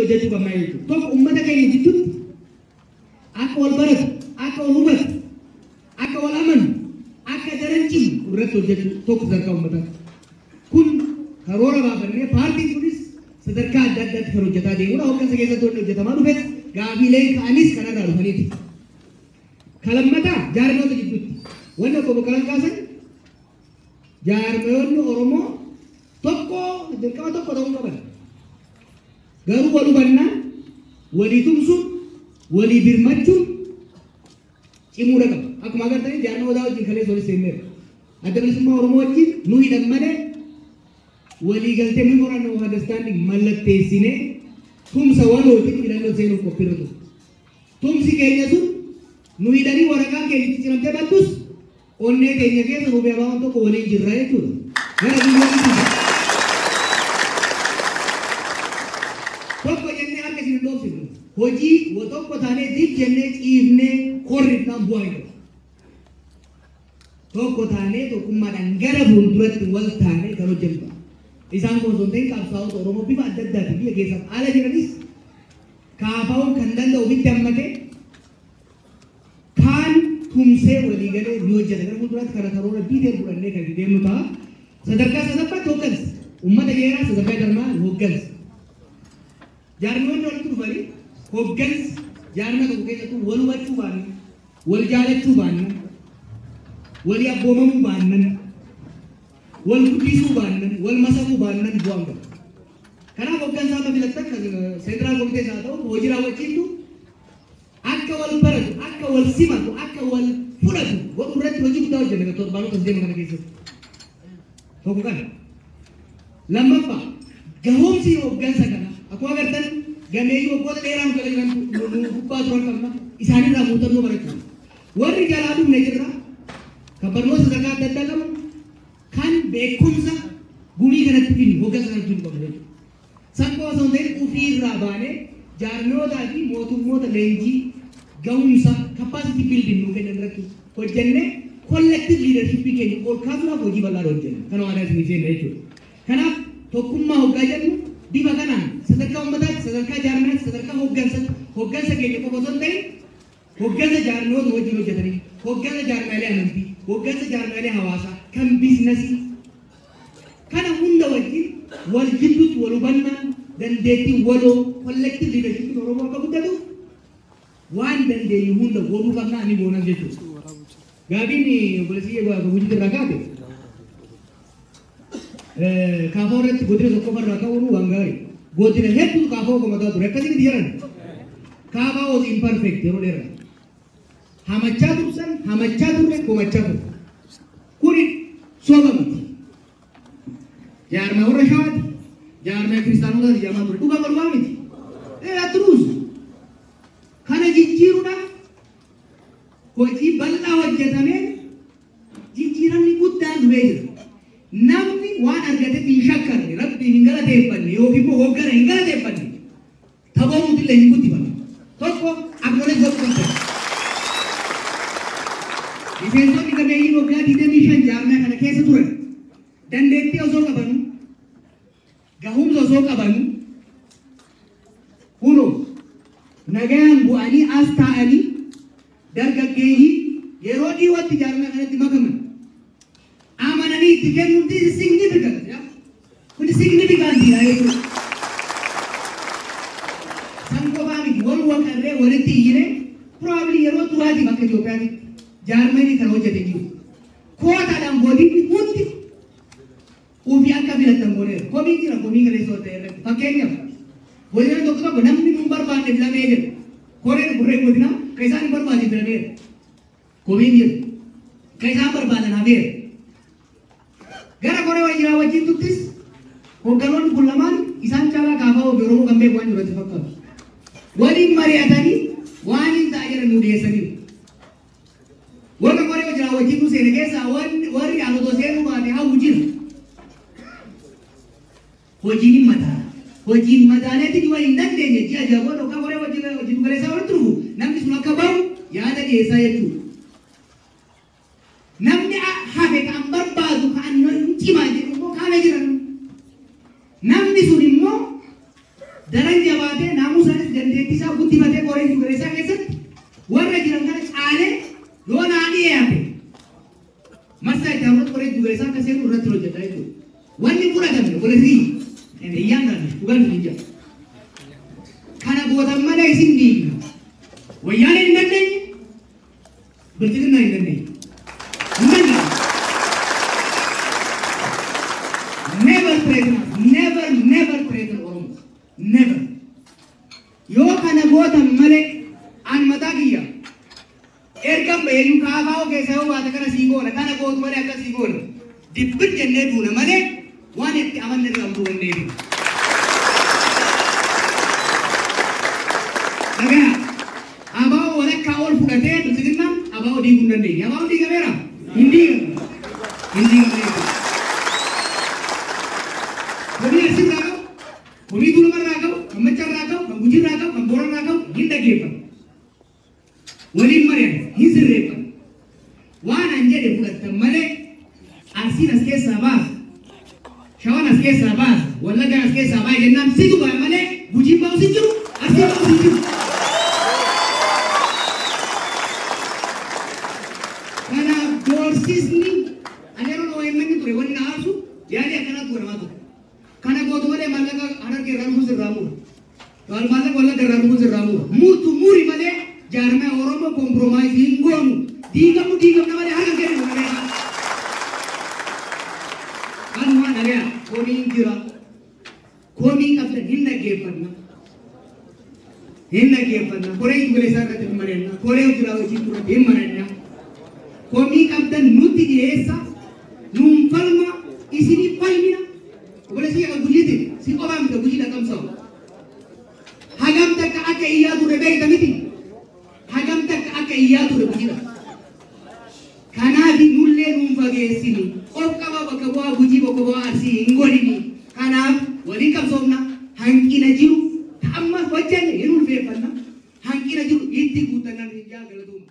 Hojjechuu qabna jechuudha. Tokko uummata keenya jidduutti akka wal baratu, akka wal hubatu, akka wal amanu, akka daran cimu irratti hojjechuu tokko sadarkaa uummataatti. Kun karoora baafannee paartiin kunis sadarkaa adda addaatti kan hojjetaa deemudha. Hooggansa keessatti wanni hojjetamaa dhufes gaafiileen ka'anis kanarraa dhufaniiti. Kalammataa jaarmoota jidduutti wanni obbo Boqqalaan kaasan jaarmoonni Oromoo tokko dirqama tokko ta'uu qaban. Garuu wal hubannaan, walii tumsuun, walii birmachuun cimuudha qaba. Akkuma agartanii jaarmaa odaa wajjin kaleessa walitti seenneerra. Adda Bilisummaa Oromoo wajjin nu hidhan malee walii galtee memorandum of understanding mallatteessinee tumsa walootiin filannoo seenuuf qophiirra ture. Tumsi keenya sun nu hidhanii waraqaan keenya itti ciramtee baddus onnee keenya keessa nuuf abaaboon tokko waliin jirra jechuudha. Gara biyyoonni jira. Tokko jennee harka isin hin dhoofsifnu. Hojii tokko taanee dib jennee ciifnee korrifnaan bu'aa hin qabu. Tokko taanee tokkummaadhaan gara fuulduratti wal taanee kan hojjennu ta'a. Isaan kun osoo hin ta'in qabsaa'ota Oromoo bifa adda addaatiin biyya keessaaf ala jiranis kaafaa'uun kan danda'u ofitti hammatee kaan tumsee walii galee ni hojjeta. Gara fuulduraatti kana karoora detail fudhannee kan itti deemnu ta'a. Sadarkaa sadaffaatti hooggansa. Uummata jeeraa sadarkaa jarmaa hooggansa. Jaarmiyoonni walitti dhufanii hooggansa jaarmia tokko keessattuu wal hubachuu baannan, wal jaalachuu baannan, walii abboomamuu baannan, wal guddisuu baannan, wal masakuu baannan bu'aan qabu. Kanaaf hooggansa amma filattan central committees haa ta'u hojii raawwachiiftu akka wal baratu, akka wal simatu, akka wal fudhatu godhuu irratti hojii guddaa hojjenna torbaanota as deeman kana keessatti. Tokko kana. Lammaffaa gahumsi hooggansa kana akkuma agartan gameeyyii waggoota dheeraan jala jiran nu gubbaa turan qabna isaanirraa muuxannoo barachuu. Warri jalaa dhufne jirra kan barnoota sadarkaa adda addaa qabu kan beekumsa gumii kanatti fidu hooggansa kanatti fidu qabna jechuudha. San qofa osoo hin ta'in ofiirraa baanee jaarmiyootaa fi mootummoota leenjii gahumsa capacity building nuu kennan irratti hojjennee collective leadership keenya ol kaasuudhaaf hojii bal'aa hojjenna. Kana waadaa isinii seenna jechuudha. Kanaaf tokkummaa hoggaa jennu bifa kanaan sadarkaa uummataatti, sadarkaa jaarmiyaatti, sadarkaa hooggansaatti, hooggansa keenya qofa osoo hin ta'in hooggansa jaarmiyoota wajjin hojjetanii, hooggansa jaarmiyaalee amantii, hooggansa jaarmiyaalee hawaasaa, kan biizinasii kana hunda wajjin wal jidduutti wal hubannaan dandeettiin waloo collective leadership Oromoo akka guddatuuf waan dandeenyu hunda godhuu qabna ani goonas jechuudha. Gaafiin obboleessi Gujitti irraa kaate kaafoo irratti godina tokko irraa ka'uun waan gaarii. Godina hedduutu kaafoo komataa ture. Akkasii miti jedhan. Kaafaa was imperfect yeroo dheeraa. Hamachaa tursan, hamachaa turre, komachaa turre. Kuni soba miti. Jaarmaa warra Shawaati. Jaarmaa kiristaanotaati jedhamaa ture. Dhugaa walumaa miti. Truth. Kana jijjiiruudhaaf hojii bal'aa hojjetameen jijjiiramni guddaan dhufee jira. Namni waan argatetti hin shakkarre, rabbiin hin galateeffanne yookiin immoo hoggana hin galateeffanne taphoomuu hin guddifamu. Tokko acknowledge godhuu qabda. Miseensonni gameeyyiin waggaa 25 jaarmaa kana keessa turan dandeettii osoo qabanu, gahumsa osoo qabanu, kunoo nagayaan bu'anii as taa'anii dargaggeeyyii yeroo dhiyootti jaarmaa kanatti makaman amananii itti kennuun this is significant. Kun significant dha jechuudha. San qofaa miti wal waqarree walitti iyyine probably yeroo duraatiif akka Itoophiyaatti jaarmanii kana hojjete jiru. Kootaadhaan godinni hundi ofii akka filatan godheera. Komii jira komii kaleessa ta'e irratti. Fakkeenyaaf godina tokko tokko namni nun barbaanne filamee jedhu. Koreen koreen godinaa kan isaan hin barbaanne filameera. Komiin jira. Kan isaan barbaadan hafeera. Gara koree wayyaa wajjin tuttis hoogganoonni kun lamaan isaan caalaa kaafaa ofii Oromoo kan beeku waan jiru fakkaatu. Waliin mari'atanii waan hin ta'a jedhan nu dhiyeessaniiru. Warra koree hojii wajjin nu seene keessaa warri an otoo seenuu baate hawwu jira. Hojiin hin madaala. Hojiin madaaleetti dhiyoo hin dandeenye ji'a ja'a booda yookaan koree hojii hojii galeessaa walitti dhufu namni sun akka bahu yaada dhiyeessaa jechuudha. Namni hafe kan barbaadu kan hin cimaa jedhu immoo kaana jiran. Namni sun immoo daran jabaatee jabaatee naamusaanis dandeettii isaa guddifatee koree giddu galeessaa keessatti warra jiran kana caalee yoo naa dhiyaate marsaa itti aanutti koree giddu galeessaa akka seenu irratti hojjeta jechuudha. Wanni fudhatamne obboleessi iyyaan taane dhugaan hin jira. Kana gootan malee isin diigna. Wayyaaneen hin dandeenye, bilchiginaa hin dandeenye. Hin dandeenye. Never threaten us. Never, never threaten Oromo. Never. Yoo kana gootan malee an mataa kiyya. Ergan baheeyyuu kaafaa keessaa yoo baate kana sii goona, kana gootu malee akka sii goona. Dibbin jennee duuna malee waan itti amanne irraa utuu hin. Dhagaa abaa'oo walakkaa ol fudhatee bilchiginnaan abaa'oo diiguu hin dandeenye. Abaa'oon diigameera? Hin diigamne. Hin diigamne jechuudha. Komii Arsii irraa qabu, komii Tuulamaa irraa qabu, kan Machaa irraa qabu, kan Gujii irraa qabu, kan Boorana irraa qabu hin dhaggeeffatu. Waliin mari'an, hin sirreeffatu. Waan an jedhe fudhattan malee Arsiin as keessaa baasa, Shawaan as keessaa baasa, Wallaggaan as keessaa baasa jennaan situ ba'a malee Gujiin ba'us hin jiru, Arsiin ba'us hin jiru. Kanaaf doorsisni ani yeroo OMN ture wanni na aarsu yaalii akkanaatu godhamaa ture. Kana gootu malee maallaqa Harargee irraa dhufuun sirraa mura. Maallaqa Wallagga irraa dhufuun sirraa mura. Murtu muri malee jaarmaya Oromoo compromise hin goonu. Diigamu diigamna malee harka kennu malee. Kanuma dhagaya komiin jira. Komii qabdan hin dhaggeeffanna. Hin dhaggeeffanna. Koree giddu irratti hin mari'anna. Koree hojii raawwachiiftuu irratti hin mari'anna. Komii qabdan nutti dhiyeessa. Nuun falma isinii falmina. Obboleessi kan Gujiitiin si qofaa miti Gujii dhaqqabsaa'u. Hagam takka akka iyyaa ture beekta miti. Hagam takka akka iyyaa ture Gujiidha. Kanaaf nullee nuun fageessini. Of qaba bakka bu'aa Gujii, bakka bu'aa Arsii hin godhini. Kanaaf waliin qabsoofna. Hanqina jiru amma hojjenne hin ulfeeffanna. Hanqina jiru itti guuttannaan hin jaa galatooma.